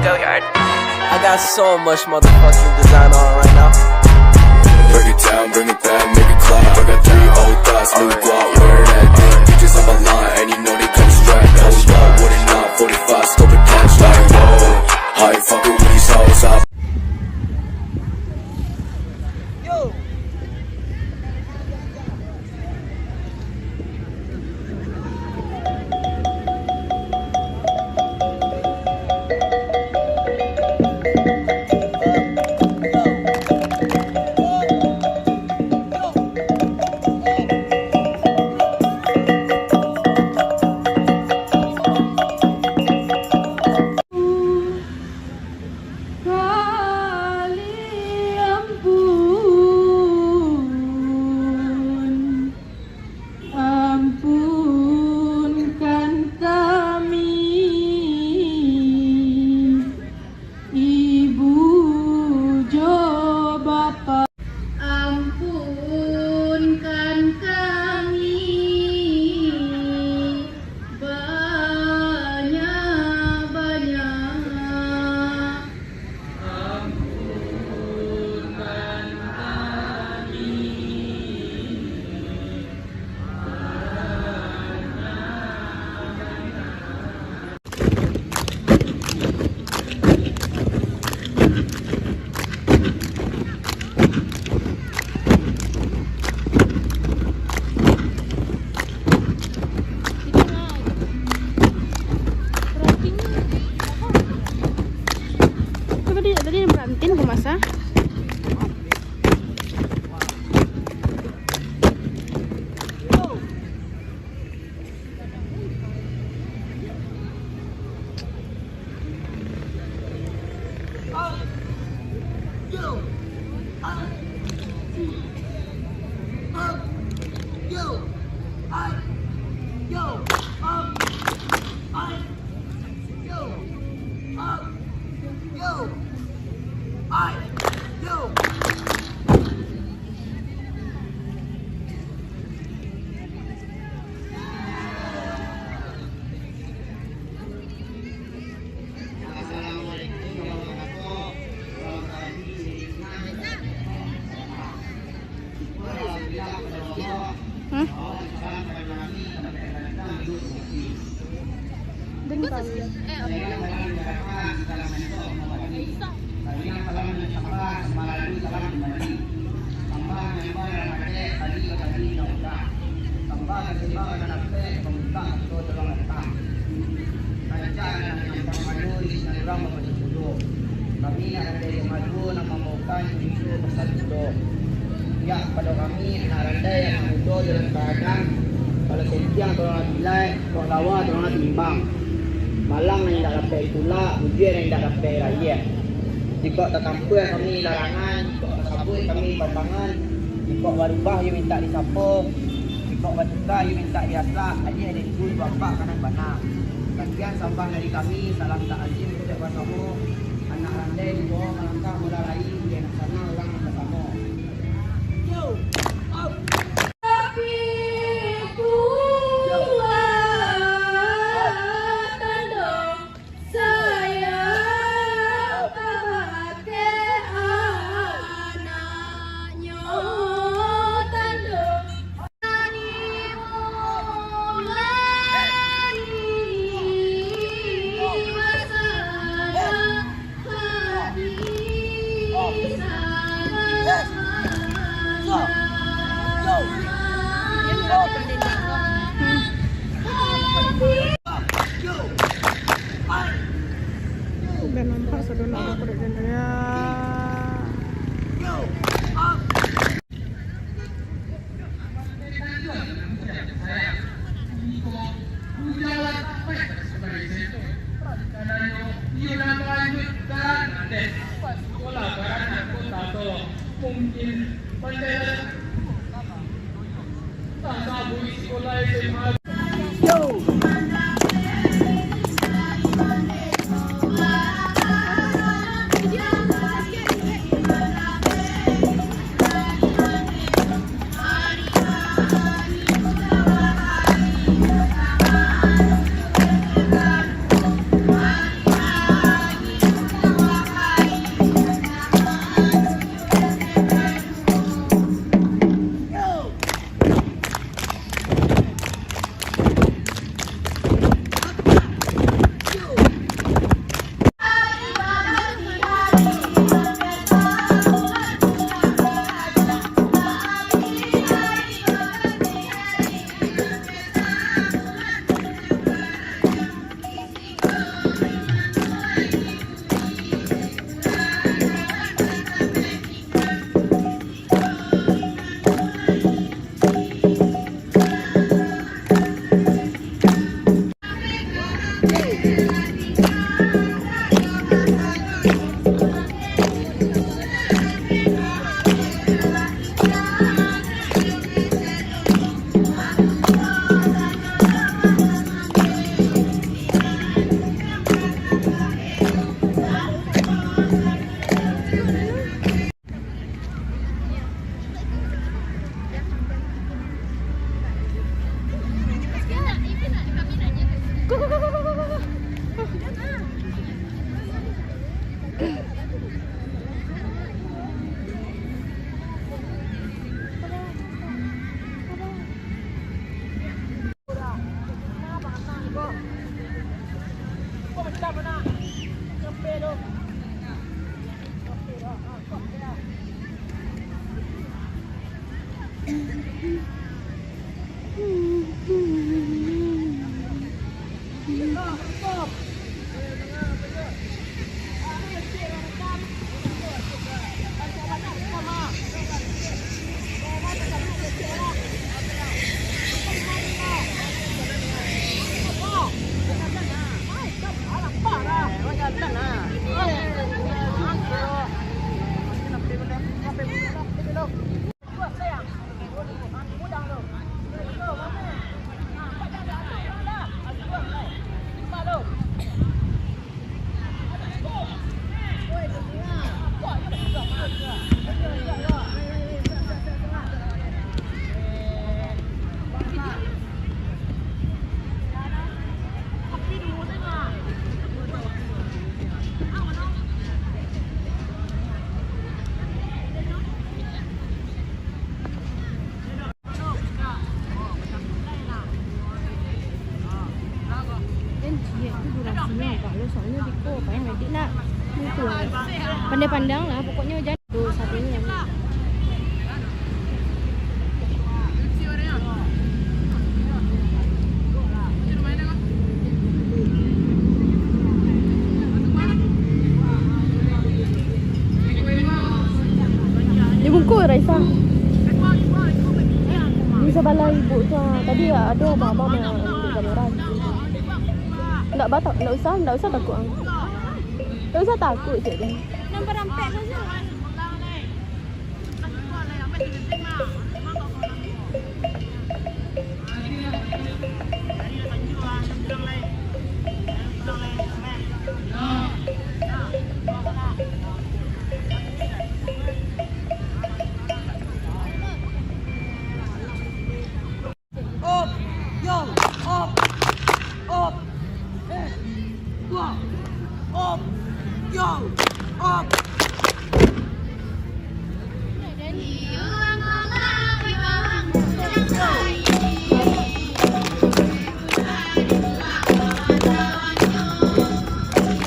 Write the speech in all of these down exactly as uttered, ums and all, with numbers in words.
I got so much motherfucking design on right now. Break it down, bring it back, make it clap. I got three old thoughts, new guap, wear that thing. Bitches on my line, and you know they come strapped. Hold up, what a nine forty-five, scope a catch like, whoa. How you fucking with these hoes? I Kali ampun, ampunkan kami, Ibu jo Bapak. Ampunkan kami banyak-banyak. Coba di, tadi yang berantin aku masak. Kami nak randai pemadu, nak mambaokan video pesan mudo. Pihak kepada kami, anak randai, anak mudo, jalan tahanan, kepala sentiang, tolonglah bilai, kok lawa, tolonglah timbang. Malang nan indak dapek ditulak, bujia nan indak dapek dirayek. Jikok tatampuah kami larangan, jikok tasabuik kami pantangan, jikok barubah iyo mintak disapo, jikok batuka iyo mintak diasak, adiak dari ibu, bapak, kanak bana. Sakian sambah dari kami, salam takzim untuak basamo. Anak randai dibawa malangkah mula lai, di anak sana urang nan basamo. Yo, up. Tapi kuat tando sayang kabake anaknyo tando. Udah nampak sadono aku dek jendela. Kan ciek tu durasinyo agak lo, soalnyo biko, payah lah, dik, nak. Itu lah. Pandai-pandai lah, pokoknyo jan. Tu satunyo. Dia bungkus, Raisa. Di sabalah ibu tu, ah. Tadi ado abang-abang yang ambil kamera. Ndak batak, ndak usah, ndak usah takut, ah. Ndak usah takut, cik tu. Nampak rampek saja. Op, yo, op, op, eh, dua, op, yo, op.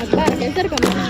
Akbar, geser kamera.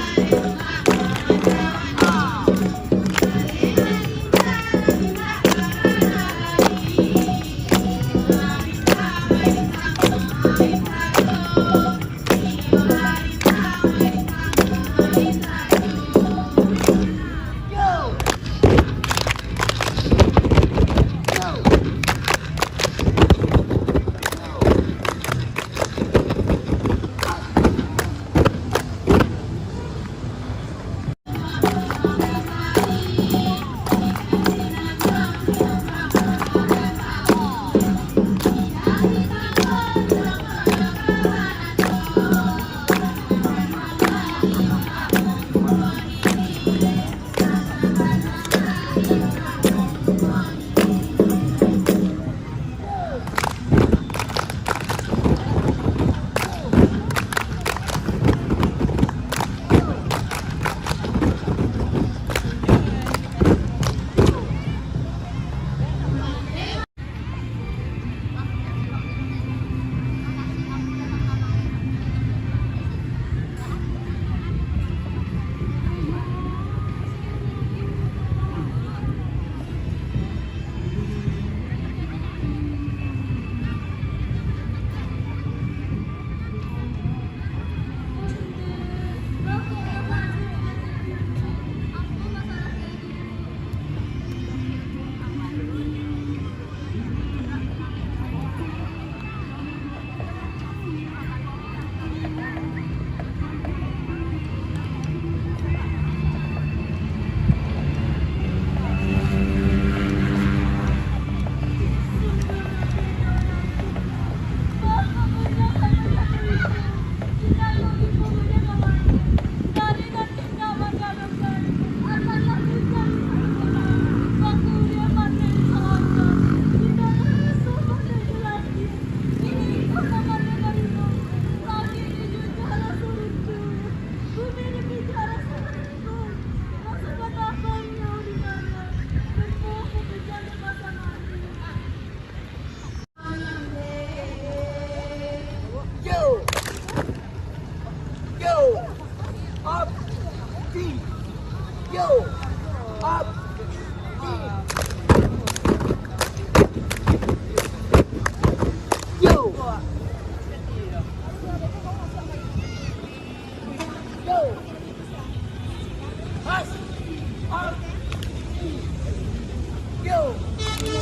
Yo, up, yo, yo,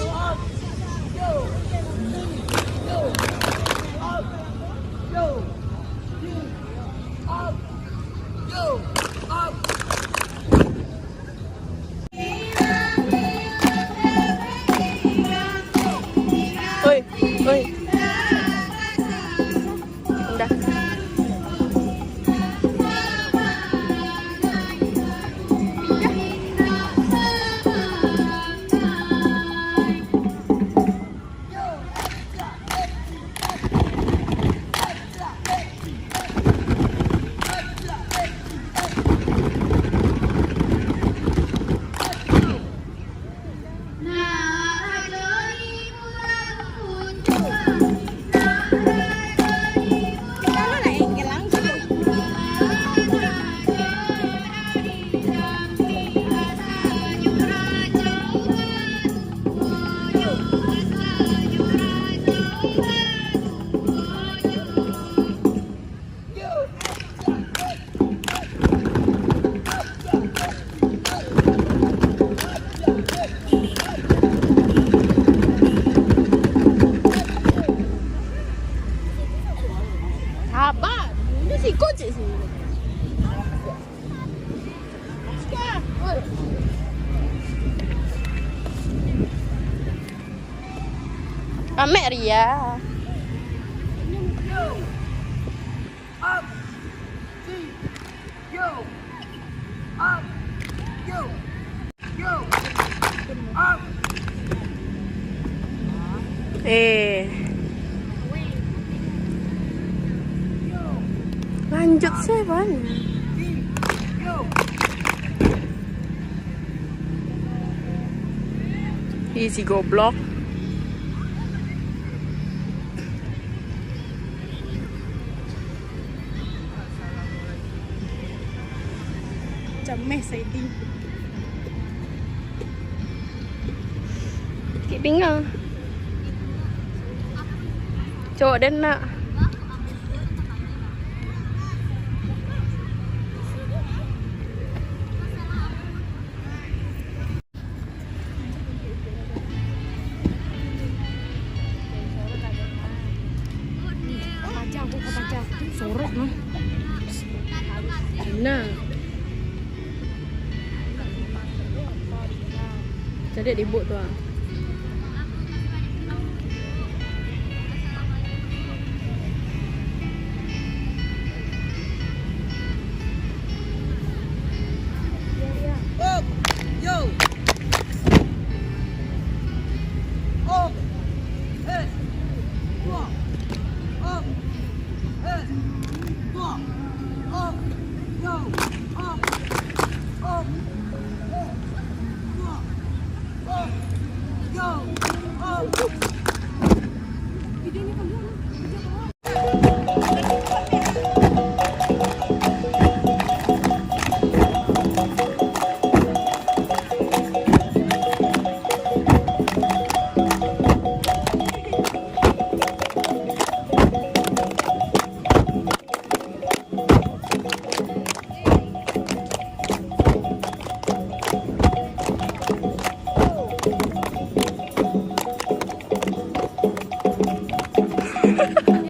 up, yo, up, yo, up, yo, up. Oi, oi. Udah. Sabar, ini sikut cik sini. Amek Ria. Up, yo, up, yo, yo, up. Eh. Lanjut sih, Wan. Ih, si goblok. Cameh Saidi. Sakik pinggang. Cowok den nak. Sorok mah. Nah. Cari di buk tu ah.